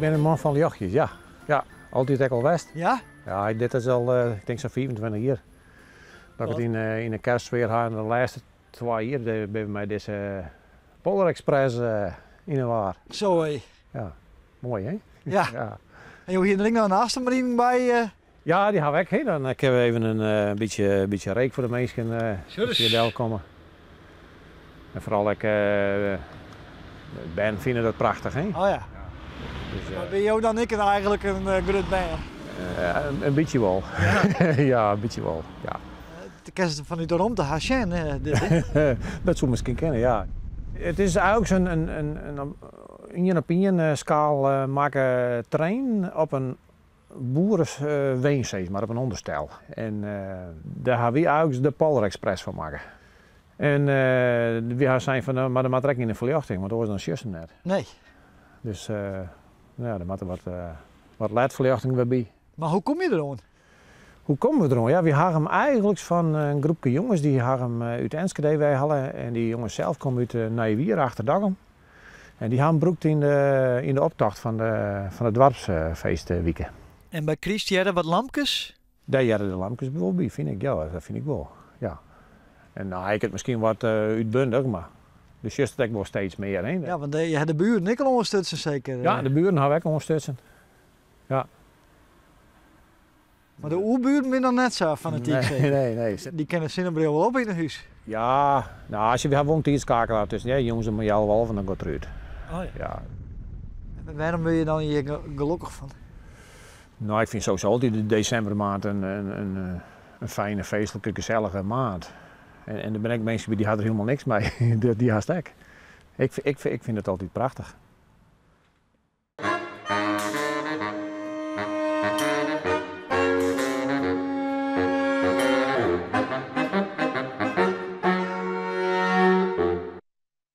Ik bin in man fan ljochtjes, ja. Ja, altyd ek al west. Ja? Ja, dit is al, ik tink sa'n 25 jier dat ik it yn de kerstsfear ha en de lêste twa jier binne we mei dizze Polar Express yn 'e war. Zo hé. Ja, moai hè? Ja. Ja. En jo hiene der ek noch in Aston by? Ja, dy ha we ek. Hè. Dan kinne we even in bytsje reek foar de minsken as se hjir delkomme. En foaral ek de bern fine dat prachtich. Hè. Oh ja. Dus, Mar binne jo dan ek eigenlik in grut bern? In bytsje wol. Ja, in bytsje wol, ja. Kinst it fanút de romte hast sjen, dit, hè? Dat soe miskien kinne, ja. It is eigenlik in ien op ien skaal makke trein op in boerewein, sis mar, op in ûnderstel. En dêr ha wy eigenlik de Polar Express fan makke. En wy ha sein fan, mar der moat der ek yn in ferljochting, want oars dan sjochst him net. Nee. Dus ja, der moat der wat ledferljochting wer by. Mar hoe komme je deroan? Hoe komme we deroan? Ja, wy ha him eigenlik fan in groepke jonges, dy ha him út Enschede weihelle en dy jonges sels komme út Nijewier achter Dokkum. En dy ha him brûkt yn de optocht fan de doarpsfeestwike. En by kryst hearre wat lampkes? Dêr hearre de lampkes wol by, fyn ik. Ja, dat fyn ik wol. Ja. En no ha ik it miskien wat útbundich, mar do sjochst it ek wol steeds mear, hè? Ja, want je ha de buren ek al oanstutsen seker? Ja, de buren ha we ek oanstutsen. Ja. Mar de oerburen binne noch net sa fanatyk Nee, seker? nee, nee. Dy kinne de sinnebril wol op yn 'e hús. Ja, no, as je, we ha wol in tiidskakelaar tusken, ja, jûns om healwei alven dan giet er út. Oh ja. Ja. En wêrom wurde je dan hjir gelokkich fan? No, ik fyn sowieso altyd de desimbermaand in fijne, feestlike, gesellige maand. En der binne ek minsken by dy ha der hielendal niks mei. Dy hast ek. Ik fyn it altyd prachtich.